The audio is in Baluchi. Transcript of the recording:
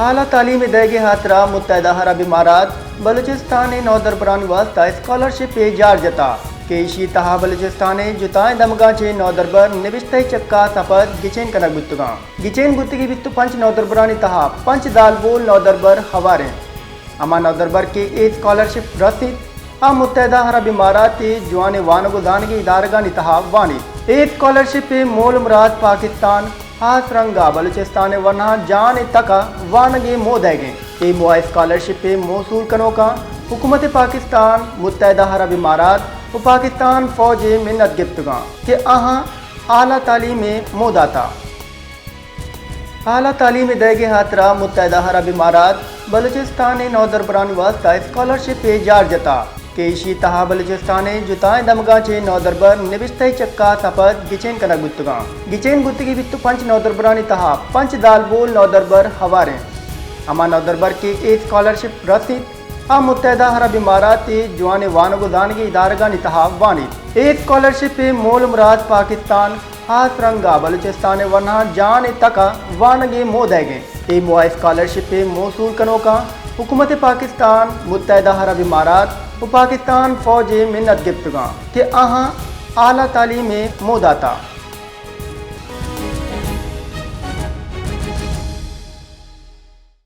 اعلی تعلیم ءِ دئیگ ءِ ہاترا متحدہ عرب امارات بلوچستان ءِ نودربرانی واستہ اسکالرشپ ءِ جار جتا کہ ایشی تہا بلوچستان ءِ جتائیں دمگاں چہ نودربر نبشتہ ءِ چکا سفر گچین کنگ بوتگاں۔ گچین بوتگی بیست و پنچ نودربرانی تہا پنچ زالبول نودربر ہوار انت۔ ہما نودربر کہ اے اسکالرشپ رسیت، آ متحدہ عرب امارات ءِ جوانیں وانگ و زانگی ادارگانی تہا وانیت۔ اے اسکالرشپ ءِ مول و مراد پاکستان ہاس رنگا بلوچستان ءِ ورناہاں جان ءِ تکا وانگ ءِ موہ دئیگ انت۔ اے موہ ءَ اسکالرشپ ءِ موصول کنوکاں حکومت پاکستان، متحدہ عرب امارات و پاکستان فوج ءِ منت گپتگاں کہ آہاں اعلی تعلیم ءِ موہ داتا۔ اعلی تعلیم ءِ دئیگ ءِ ہاترا متحدہ عرب امارات بلوچستان ءِ نودربرانی واستہ اسکالرشپ ءِ جار جتا کہ ایشی تہا بلوچستان ءِ جتائیں دمگاں چہ نودربر نبشتہ ءِ چکا سفر گچین کنگ بوتگاں۔ گچین بوتگی بیست و پنچ نودربرانی تہا پنچ زالبول نودربر ہوار انت۔ ہما نودربر کہ اے اسکالرشپ رسیت، آ متحدہ عرب امارات ءِ جوانیں وانگ و زانگی ادارگانی تہا وانیت۔ اے اسکالرشپ ءِ مول و مراد پاکستان ہاس رنگا بلوچستان ءِ ورناہاں جان ءِ تکا وانگ ءِ موہ دئیگ انت۔ اے موہ ءَ اسکالرشپ ءِ موصول کنوکاں حکومت پاکستان، متحدہ عرب امارات و پاکستان فوج ءِ منت گپتگاں کہ آہاں اعلی تعلیم ءِ موہ داتا۔